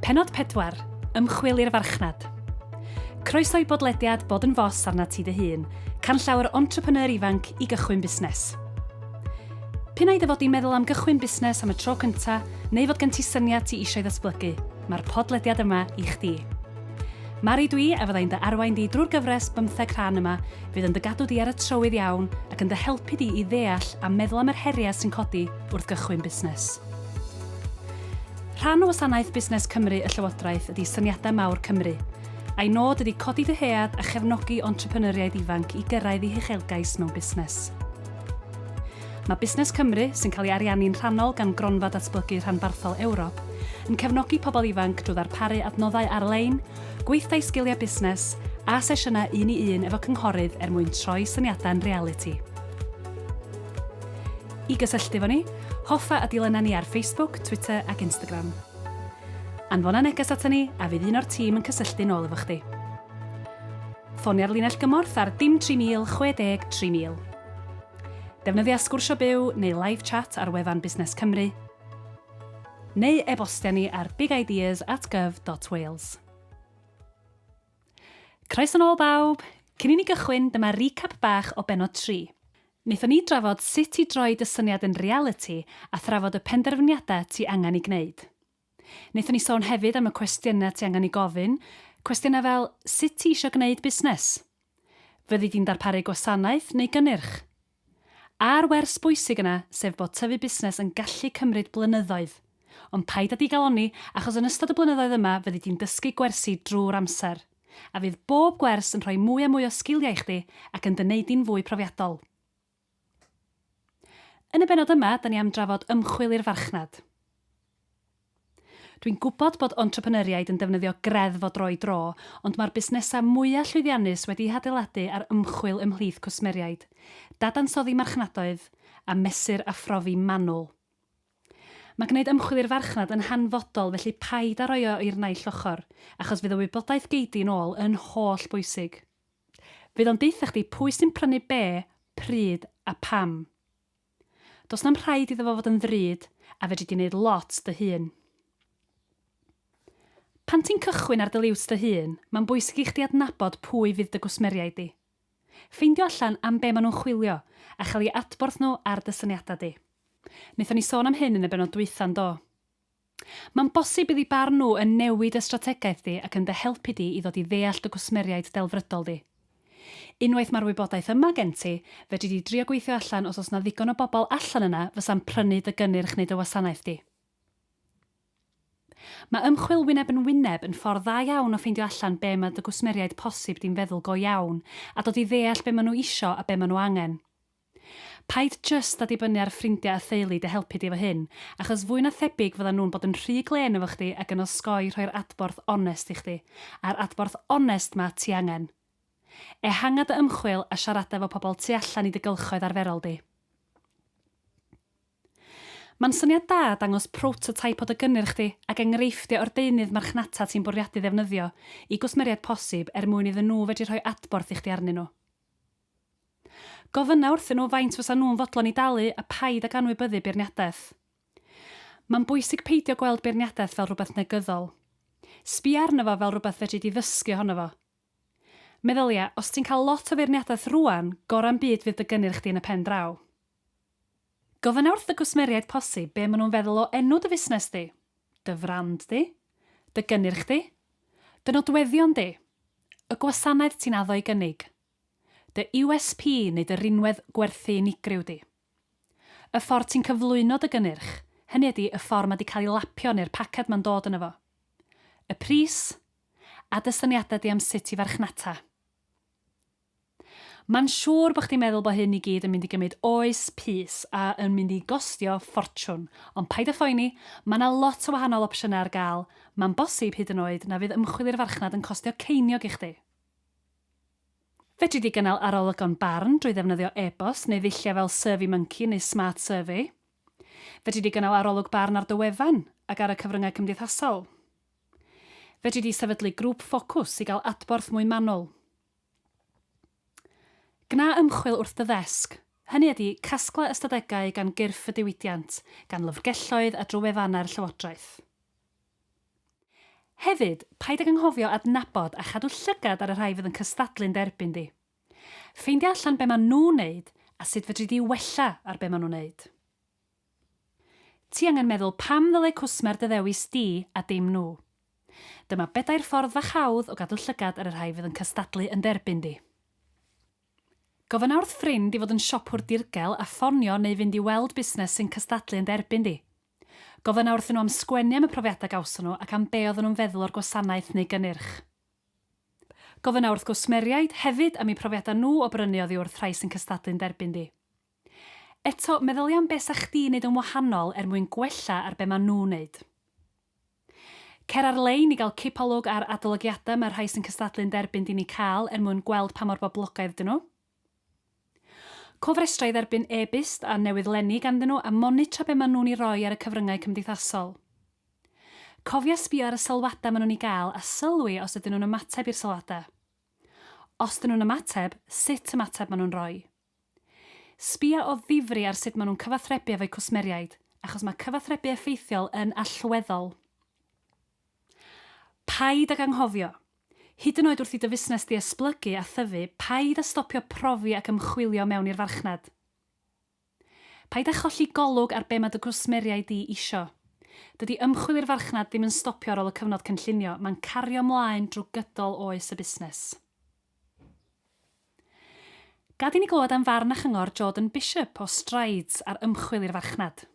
Pennod 4, Ymchwil i'r farchnad. Croeso i bodlediad Bod yn Fos arnat ti dy hun, canllaw yr entrepreneur ifanc i gychwyn busnes. P'un ai dy fod di'n meddwl am gychwyn busnes am y tro cynta, neu fod gen ti syniad ti eisiau ddatblygu, mae'r podlediad yma i chdi. Mari dwi, a fydda i'n dy arwain di drwy'r gyfres bymtheg rhan yma, fydd yn dy gadw di ar y trywydd iawn ac yn dy helpu di i ddeall a meddwl am yr heriau sy'n codi wrth gychwyn busnes. Rhan o wasanaeth Busnes Cymru y Llywodraeth ydy Syniadau Mawr Cymru, a'i nod ydy codi dyhead a chefnogi entrepreneuriaid ifanc i gyrraedd eu huchelgais mewn busnes. Mae Busnes Cymru, sy'n cael ei ariannu'n rhannol gan Gronfa Datblygu Rhanbarthol Ewrop, yn cefnogi pobl ifanc drwy ddarparu adnoddau ar-lein, gweithdai sgiliau busnes, a sesiynau un i un efo cynghorydd er mwyn troi syniadau'n realiti. I gysylltu efo ni, hoffa a dilyna ni ar Facebook, Twitter ac Instagram. Anfona neges ata ni a fydd un o'r tîm yn cysylltu nôl efo chdi. Ffonia'r linell gymorth ar dim 3000 60 3000. Defnyddia Sgwrsio Byw neu Live Chat ar wefan Busnes Cymru, neu e-bostia ni ar bigideas at gov dot wales. Croeso nôl bawb! Cyn i ni gychwyn, dyma recap bach o bennod 3. Wnaethon ni drafod sut i droi dy syniad yn realiti a thrafod y penderfyniadau ti angen eu gwneud. Wnaethon ni sôn hefyd am y cwestiynau ti angen eu gofyn, cwestiynau fel 'Sut ti isio gwneud busnes? Fyddi di'n darparu gwasanaeth neu gynnyrch? A'r wers bwysig yna, sef bod tyfu busnes yn gallu cymryd blynyddoedd. Ond paid â digalonni, achos yn ystod y blynyddoedd yma fyddi di'n dysgu gwersi drwy'r amser. A fydd bob gwers yn rhoi mwy a mwy o sgiliau i chdi ac yn dy wneud di'n fwy profiadol. Yn y bennod yma, da ni am drafod ymchwil i'r farchnad. Dwi'n gwybod bod entrepreneuriaid yn defnyddio greddf o dro i dro, ond mae'r busnesau mwyaf llwyddiannus wedi'u hadeiladu ar ymchwil ymhlith cwsmeriaid, dadansoddi marchnadoedd, a mesur a phrofi manwl. Mae gwneud ymchwil i'r farchnad yn hanfodol felly paid â roi o i'r naill ochr, achos fydd y wybodaeth gei di yn ôl yn holl bwysig. Fydd o'n deutha chdi pwy sy'n prynu be, pryd a pam. Does na'm rhaid iddo fo fod yn ddrud a fedri di neud lot dy hun. Pan ti'n cychwyn ar dy liwt dy hun, mae'n bwysig i chdi adnabod pwy fydd dy gwsmeriaid di. Ffeindio allan am be maen nhw'n chwilio, a chael eu adborth nhw ar dy syniadau di. Wnaethon ni sôn am hyn yn y bennod dwytha yn do? Mae'n bosib bydd eu barn nhw yn newid dy strategaeth di ac yn dy helpu di i ddod i ddeall dy gwsmeriaid delfrydol di. Unwaith mae'r wybodaeth yma gen ti, fedri di drio gweithio allan os oes 'na ddigon o bobl allan yna fysa'n prynu dy gynnyrch neu dy wasanaeth di. Mae ymchwil wyneb yn wyneb yn ffordd dda iawn o ffeindio allan be mae dy gwsmeriaid posib di'n feddwl go iawn a dod i ddeall be maen nhw isio a be maen nhw angen. Paid jyst â dibynnu ar ffrindiau a theulu i dy helpu di efo hyn, achos fwy na thebyg fyddan nhw'n bod yn rhy glên efo chdi ac yn osgoi rhoi'r adborth onest i chdi, a'r adborth onest 'ma ti angen. Ehanga dy ymchwil a siarada efo pobl tu allan i dy gylchoedd arferol di. Mae'n syniad da dangos prototeip o dy gynnyrch di ac enghreifftiau o'r deunydd marchnata ti'n bwriadu ddefnyddio i gwsmeriaid posib er mwyn iddyn nhw fedru rhoi adborth i chdi arnyn nhw. Gofynna wrthyn nhw faint fysa nhw'n fodlon i dalu a paid ag anwybyddu beirniadaeth. Mae'n bwysig peidio gweld beirniadaeth fel rhywbeth negyddol. Sbia arno fo fel rhywbeth fedri di ddysgu ohono fo. Meddylia, os ti'n cael lot o feirniadaeth rŵan, gorau'n byd fydd dy gynnyrch di yn y pen draw. Gofynna wrth dy gwsmeriaid posib be maen nhw'n feddwl o enw dy fusnes di, dy frand di, dy gynnyrch di, dy nodweddion di, y gwasanaeth ti'n addo ei gynnig, dy USP neu dy rinwedd gwerthu unigryw di, y ffordd ti'n cyflwyno dy gynnyrch, hynny ydi y ffordd mae 'di cael ei lapio neu'r paced mae'n dod yno fo, y pris, a dy syniadau di am sut i farchnata. Mae'n siŵr bod chdi'n meddwl bod hyn i gyd yn mynd i gymryd oes pys a yn mynd i gostio ffortiwn, ond paid â phoeni, mae 'na lot o wahanol opsiynau ar gael, mae'n bosib hyd yn oed na fydd ymchwil i'r farchnad yn costio ceiniog i chdi. Fedri di gynnal arolygon barn drwy ddefnyddio e-bost neu ddulliau fel Survey Monkey neu Smart Survey. Fedri di gynnal arolwg barn ar dy wefan ac ar y cyfryngau cymdeithasol. Fedri di sefydlu grŵp ffocws i gael adborth mwy manwl. Gwna ymchwil wrth dy ddesg, hynny ydi, casgla ystadegau gan gyrff y diwydiant, gan lyfrgelloedd a drwy wefannau'r llywodraeth. Hefyd, paid ag anghofio adnabod a chadw llygad ar y rhai fydd yn cystadlu'n derbyn di. Ffeindia allan be maen nhw'n wneud a sut fedri di wella ar be maen nhw'n wneud. Ti angen meddwl pam ddylai cwsmer dy ddewis di a dim nhw. Dyma bedair ffordd fach hawdd o gadw llygad ar y rhai fydd yn cystadlu yn derbyn di. Gofynna wrth ffrind i fod yn siopwr dirgel a ffonio neu fynd i weld busnes sy'n cystadlu yn derbyn di. Gofynna wrthyn nhw am sgwennu am y profiadau gawson nhw ac am be oedden nhw'n feddwl o'r gwasanaeth neu gynnyrch. Gofynna wrth gwsmeriaid hefyd am eu profiadau nhw o brynu oddi wrth rhai sy'n cystadlu'n derbyn di. Eto, meddylia am be 'sa chdi'n neud yn wahanol er mwyn gwella ar be maen nhw'n neud. Cer ar-lein i gael cipolwg ar adolygiadau mae'r rhai sy'n cystadlu'n derbyn di'n eu cael er mwyn gweld pa mor boblogaidd 'dyn nhw. Cofrestra i dderbyn e-byst a newyddlenni ganddyn nhw a monitro be maen nhw'n ei roi ar y cyfryngau cymdeithasol. Cofia sbio ar y sylwadau maen nhw'n eu gael a sylwi os ydyn nhw'n ymateb i'r sylwadau. Os 'dyn nhw'n ymateb, sut ymateb maen nhw'n rhoi. Sbia o ddifri ar sut maen nhw'n cyfathrebu efo'u cwsmeriaid, achos mae cyfathrebu effeithiol yn allweddol. Paid ag anghofio! Hyd yn oed wrth i dy fusnes di esblygu a thyfu, paid â stopio profi ac ymchwilio mewn i'r farchnad. Paid â cholli golwg ar be mae dy gwsmeriaid di isio. Dydy ymchwil i'r farchnad ddim yn stopio ar ôl y cyfnod cynllunio, mae'n cario mlaen drwy gydol oes y busnes. Gad i ni glywed am farn a chyngor Jordan Bishop o Strides ar ymchwil i'r farchnad.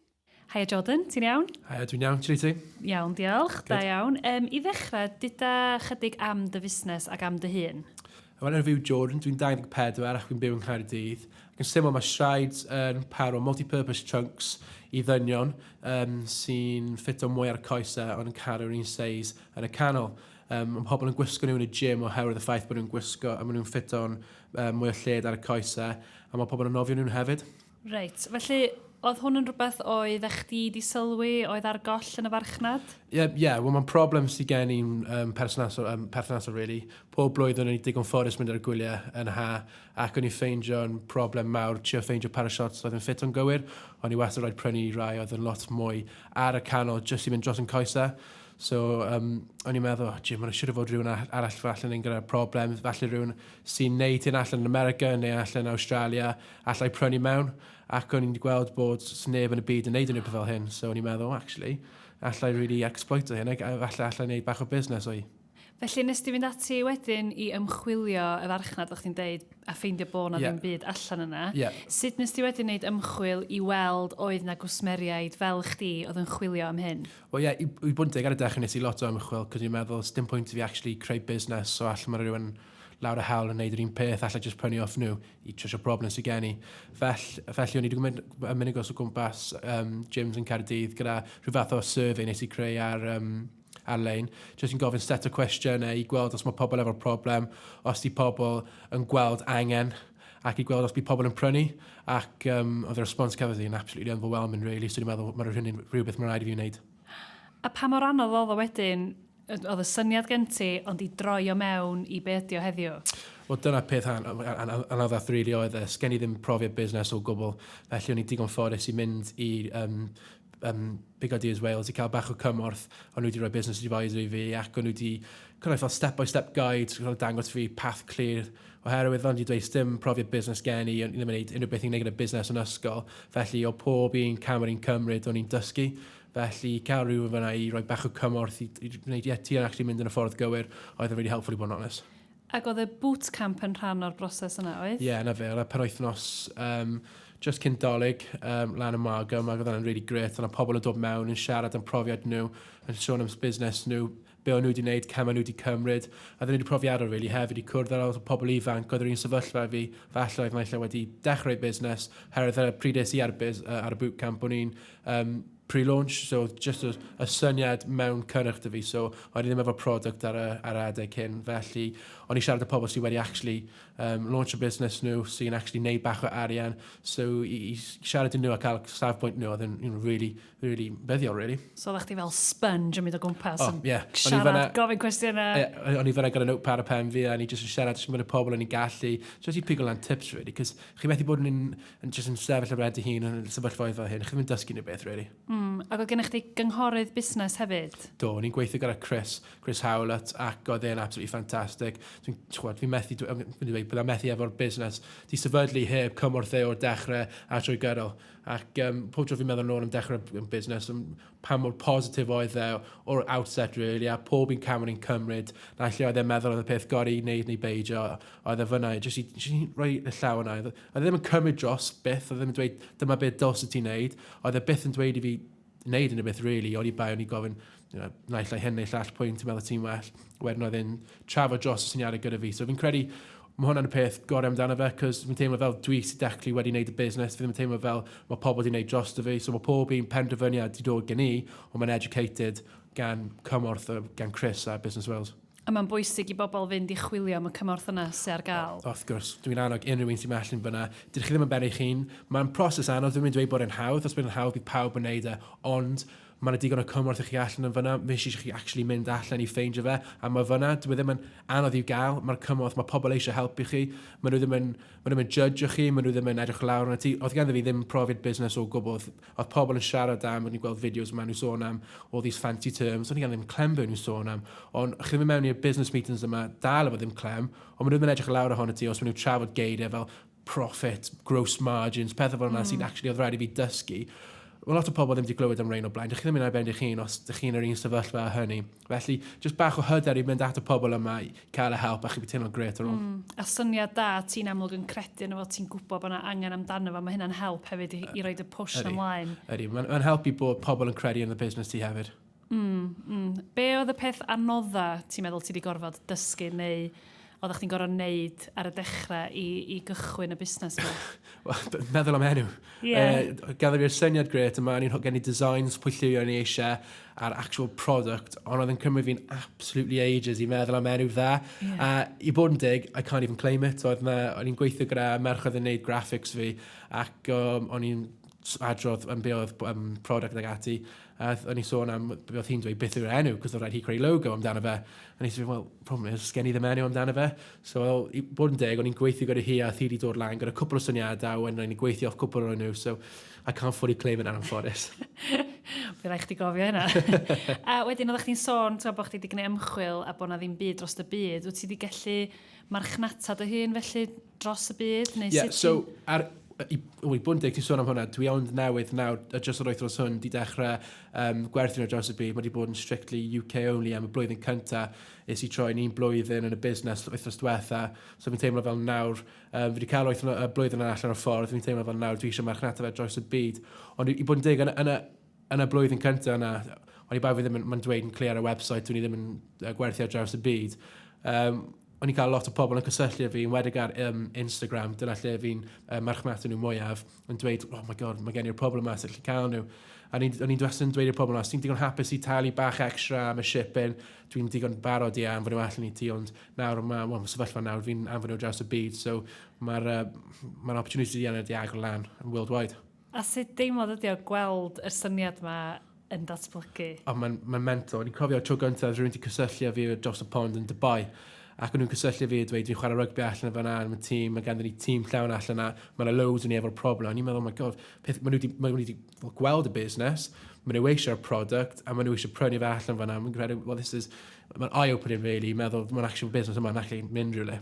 Haia Jordan, ti'n iawn? Haia, dwi'n iawn, sut wyt ti? Iawn, diolch, da iawn. Um, I ddechrau, dyda chydig am dy fusnes ac am dy hun. Wel, enw fi yw Jordan, dwi'n 24 ac dwi'n byw yng Nghaerdydd. Ac yn syml, mae Strides yn par o multi-purpose trunks i ddynion um, sy'n ffito mwy ar y coesau ond yn caru'r un seis yn y canol. Um, mae pobl yn gwisgo nhw yn y gym oherwydd y ffaith bod nhw'n gwisgo a maen nhw'n ffito'n um, mwy o lled ar y coesau a mae pobl yn nofio nhw'n hefyd. Reit, felly oedd hwn yn rhywbeth oedd chdi di sylwi oedd ar goll yn y farchnad? Ie, yeah, yeah, wel mae'n problem sydd gen i'n um, perthnasol, um, perthnasol really. Pob blwyddyn o'n i digon ffodus mynd ar y gwyliau yn ha ac o'n i ffeindio'n problem mawr trio ffeindio parachutes oedd yn ffit o'n gywir. O'n i wastad rhaid prynu rai oedd yn lot mwy ar y canol jyst i mynd dros yn coesau. So, um, o'n i'n meddwl, oh, Jim, mae'n siŵr o fod rhywun arall falle yn gyda'r problem, falle rhywun sy'n neud hyn allan yn America neu allan yn Australia, allai prynu mewn. Ac o'n i'n gweld bod neb yn y byd yn neud unrhyw peth fel hyn, so o'n i'n meddwl, actually, allai really exploito hyn, ac falle allai neud bach o busnes o'i. Felly nes di fynd ati wedyn i ymchwilio y farchnad, fel chdi'n deud, a ffeindio bod 'na ddim byd allan yna. Yeah. Sut nes di wedyn wneud ymchwil i weld oedd 'na gwsmeriaid fel chdi oedd yn chwilio am hyn? Wel ie, yeah, i, i bod yn deg ar y dechrau nes i lot o ymchwil, cos i'n meddwl, dim pwynt i fi actually creu busnes, so allan mae rhywun lawr y hewl yn neud yr un peth, allai just prynu off nhw i trwsio problem sydd gen i. Fell, felly o'n i wedi mynd yn mynd o gwmpas um, gyms yn Caerdydd gyda rhyw fath o survey nes i creu ar um, ar-lein, jyst yn gofyn set o cwestiynau i gweld os mae pobl efo'r problem, os di pobl yn gweld angen, ac i gweld os bydd pobl yn prynu, ac um, oedd y response cafodd i'n absolutely overwhelming, really, so dwi'n meddwl mae'n rhywun rhywbeth mae'n rhaid i fi wneud. A pa mor anodd oedd o wedyn, oedd y syniad gen ti, ond i droi o mewn i be ydi o heddiw? Wel, dyna peth anoddach really oedd e. Sgen i ddim profiad busnes o gwbl, felly o'n i digon ffodus i mynd i um, um, Big Ideas Wales i cael bach o cymorth, o'n nhw wedi rhoi business advisor i fi ac o'n nhw wedi kind of fel step-by-step guide, kind of dangos fi path clear, oherwydd o'n i dweud dim profiad busnes gen i, o'n i ddim yn gwneud unrhyw beth i'n gwneud gyda busnes yn ysgol, felly o pob un cam o'n i'n cymryd o'n i'n dysgu, felly cael rhywun fyna i roi bach o cymorth i, i wneud, ie, ti yn actually mynd yn y ffordd gywir, oedd yn really helpful i bod yn honest. Ac oedd y bootcamp yn rhan o'r broses yna, oedd? Ie, yeah, na fe, oedd y penwythnos um, just cyn Dolig, um, lan y Margam, ac oedd hwnna'n really great. Oedd pobl yn dod mewn yn siarad am profiad nhw, yn sôn am busnes nhw, be o'n nhw wedi wneud, camau nhw wedi cymryd. A oedden nhw wedi profiadol, really, hefyd i cwrdd â lot o pobl ifanc oedd yr un sefyllfa fi, falle oedd naill wedi dechrau busnes, herwydd ar y pryd es i ar y, bus, ar y bootcamp, o'n i'n um, pre-launch, so just y, y syniad mewn cynnyrch dy fi, so o'n i ddim efo product ar y, ar y adeg hyn, felly o'n i siarad â pobl sydd wedi actually um, launch a business nhw, sy'n actually neud bach o arian, so i, i siarad i nhw a cael safbwynt nhw, oedd yn you know, really, really buddiol, really. So oeddech chdi fel sponge yn mynd o gwmpas oh, yn yeah. siarad, gofyn cwestiynau. Yeah, o'n i fyna gyda notepad a pen fi, a o'n i just yn siarad jyst gyda pobl o'n i'n gallu, just i pigo lan tips, really, cos chi methu bod yn, yn just yn sefyll ar ben dy hun yn sefyllfaoedd fel hyn, chi ddim yn dysgu unrhyw beth, really. Mm, Ac oedd gennych chdi gynghorydd busnes hefyd? Do, o'n i'n gweithio gyda Chris, Chris Howlett, ac oedd e'n absolutely fantastic. Dwi'n, chwad, fi'n methu, dwi'n dweud, byddai'n methu efo'r busnes. Di sefydlu heb cymorth e o'r dechrau a trwy gydol. Ac um, pob tro fi'n meddwl nôl am dechrau yn busnes, pa mor positif oedd e o'r outset, really, a pob un cam o'n i'n cymryd, na lle oedd e'n meddwl oedd y peth gorau i wneud neu beidio, oedd e fyna, jyst i, jyst i roi y llaw yna. Oedd e ddim yn cymryd dros byth, oedd e ddim yn dweud dyma beth dylse ti'n wneud, oedd e byth yn dweud i fi wneud unrhyw beth, really, o'n i bai o'n i gofyn, you know, naill ai hyn neu llall, pwynt ti'n meddwl ti'n well. Wedyn oedd e'n trafod dros y syniadau gyda fi. So fi'n credu mae hwnna'n y peth gorau amdano fe, cos fi'n teimlo fel dwi sydd dechrau wedi wneud y busnes, fi ddim yn teimlo fel mae pobl wedi wneud dros fi, so mae pob un penderfyniad wedi dod gen i, ond mae'n educated gan cymorth gan Chris a Business Wales. A mae'n bwysig i bobl fynd i chwilio am y cymorth yna sydd ar gael. Wrth gwrs, dwi'n annog unrhyw un sy'n allan fyna. Dydych chi ddim yn ben eich hun. Mae'n proses anodd, dwi'n mynd dweud bod e'n hawdd. Os bydd yn hawdd, bydd pawb yn neud e. Ond mae yna digon o cymorth i chi allan yn fyna, mae eisiau chi actually mynd allan i ffeindio fe, a mae fyna, dwi e ddim yn anodd i'w gael, mae'r cymorth, mae pobl eisiau helpu chi, maen nhw ddim yn, maen nhw ddim yn judge chi, maen nhw ddim yn edrych lawr arno ti. Oedd ganddo fi ddim profiad busnes o gwbl, oedd, oedd pobl yn siarad am, o'n i'n gweld fideos maen nhw'n sôn am all these fancy terms, o'n i gan ddim clem be nhw'n sôn am, ond chi ddim yn mewn i'r business meetings yma, dal efo ddim clem, ond maen nhw ddim yn edrych lawr ohono ti os maen nhw'n trafod geiriau fel profit, gross margins, pethau fel yna mm. sy'n actually oedd rhaid i fi dysgu. Mae lot o pobl ddim wedi glywed am rhain o blaen. Dych chi ddim yn ar ben eich hun os dych chi'n yr un sefyllfa a hynny. Felly, jyst bach o hyder i mynd at y pobl yma i cael y help a chi bydd teimlo'n gret ar ôl. A syniad da, ti'n amlwg yn credu yno fo, ti'n gwybod bod yna angen amdano fo, mae hynna'n help hefyd i, i roed y push ymlaen. Ydy, mae'n ma helpu bod pobl yn credu yn y busnes ti hefyd. Be oedd y peth anodda ti'n meddwl ti wedi gorfod dysgu neu oeddech chdi'n gorfod wneud ar y dechrau i, i gychwyn y busnes yma? Wel, meddwl am enw. Yeah. Gaddo fi'r syniad gret yma, o'n i'n gen i designs pwy lliwio o'n i eisiau a'r actual product, ond oedd yn cymryd fi'n absolutely ages i meddwl am enw dda. Yeah. A i bod yn dig, I can't even claim it. Oedd na, o'n i'n gweithio gyda merch oedd yn neud graphics fi, ac o'n i'n adrodd am be oedd product ag ati, a o'n i'n sôn am be oedd hi'n dweud beth yw'r enw, cos oedd rhaid hi creu logo amdano fe. A nes i fel, well, problem is, sgen i ddim enw amdano fe. So, well, i bod yn deg, o'n i'n gweithio gyda hi a hi wedi dod lan gyda cwpl o syniadau, wedyn o'n i'n gweithio off cwpl o'n nhw, so I can't fully claim it anffodus. Fe rai chdi gofio hynna. A wedyn oeddech chdi'n sôn, ti'n bod chdi wedi gwneud ymchwil a bod na ddim byd dros y byd. Wyt ti wedi gallu marchnata dy hun felly dros y byd? Neu yeah, sut so ar, i, o, i bod yn deg, ti'n sôn am hwnna, dwi ond newydd nawr, jyst yr wythnos hwn, di dechrau gwerthu nhw dros y byd. Mae wedi bod yn strictly UK only am y blwyddyn cynta. Es i troi'n un blwyddyn yn y busnes wythnos diwetha. So fi'n teimlo fel nawr, fi wedi cael wythnos, y blwyddyn yna allan o'r ffordd, fi'n teimlo fel nawr dwi eisiau marchnata fe dros y byd. Ond i, i bod yn deg, yn, yn, y, yn y blwyddyn cynta yna, o'n i bai fi ddim yn, mae'n dweud yn clir ar y website, dwi'n i ddim yn gwerthu ar draws y byd. O'n i'n cael lot o pobl yn cysylltu â fi, yn wedig ar Instagram, dyna lle fi'n marchnata nhw mwyaf, yn dweud, oh my god, mae gen i'r problem yma, sut gallu cael nhw. A o'n i'n wastad yn dweud i'r pobl yma, os ti'n digon hapus i talu bach extra am y shipping, dwi'n digon barod i anfon nhw allan i ti, ond nawr mae, well, mae sefyllfa nawr, fi'n anfon nhw draws y byd, so mae'r ma opportunity yna di agor lan yn worldwide. A sut deimlad ydi o gweld y syniad yma yn datblygu? O, mae'n ma mental. O'n i'n cofio tro gyntaf rhywun wedi cysylltu â fi dros y pond yn Dubai. Ac o'n nhw'n cysylltu fi a dweud, dwi'n chwarae rygbi allan o fan'na, mae tîm, mae ganddyn ni tîm llawn allan yna, mae yna loads o'n ni efo'r problem. O'n i'n meddwl, oh my god, peth, maen nhw wedi, maen nhw wedi gweld y busnes, maen nhw eisiau'r product, a maen nhw eisiau prynu fe allan fan'na. Mae'n credu, well, this is, mae'n eye-opening really, meddwl, mae'n actual business yma'n actually mynd rhywle.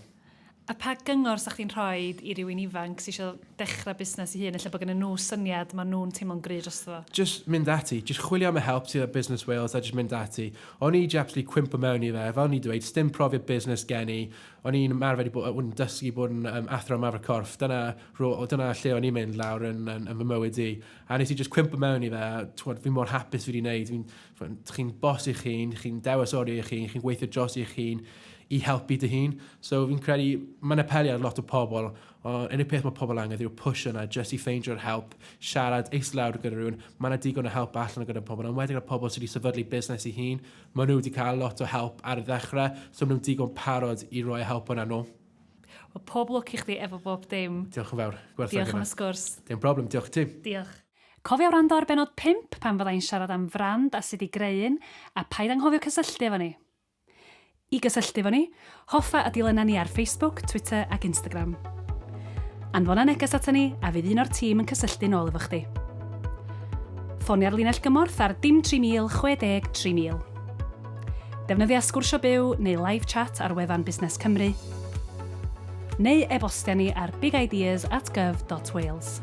A pa gyngor sa chdi'n rhoi i rywun ifanc sydd eisiau dechrau busnes i hun, ella bod gen nhw syniad, maen nhw'n teimlo'n gry drosto fo? Just mynd ati, just chwilio am y help sydd at Business Wales a just mynd ati. O'n i absolutely cwympo mewn i fe, fel o'n i dweud, sdim profiad busnes gen i. O'n i'n ymarfer i bod, o'n dysgu bod yn athro ymarfer corff, dyna, dyna lle o'n i'n mynd lawr yn, yn, yn fy mywyd i. A nes i just cwympo mewn i fe, a twod, fi mor hapus fi wedi wneud. Fi'n, chi'n boss i'ch hun, chi'n dewis oriau i'ch hun, chi'n gweithio dros i'ch hun i helpu dy hun. So fi'n credu, mae'n apelio ar lot o pobl, ond unig peth mae pobl angen yw'r push yna, just i ffeindio'r help, siarad, eistedd lawr gyda rhywun, mae yna digon o help allan gyda pobl, ond wedyn gyda pobl sydd wedi sefydlu busnes i hun, maen nhw wedi cael lot o help ar y ddechrau, so maen nhw'n digon parod i roi help yna nhw. Wel, pob lwc i chdi efo bob dim. Diolch yn fawr. Gwerthfawrogi Diolch am y sgwrs. Dim problem, diolch i ti. Diolch. Cofia wrando ar bennod 5 pan fydda i'n siarad am frand a sut i greu un, a paid anghofio cysylltu efo ni. I gysylltu efo ni, hoffa a dilyna ni ar Facebook, Twitter ac Instagram. Anfona neges ata ni a fydd un o'r tîm yn cysylltu nôl efo chdi. Ffonia'r linell gymorth ar dim 3000 60 3000. Defnyddia sgwrsio byw neu live chat ar wefan Busnes Cymru, neu e-bostia ni ar bigideas at gov.wales.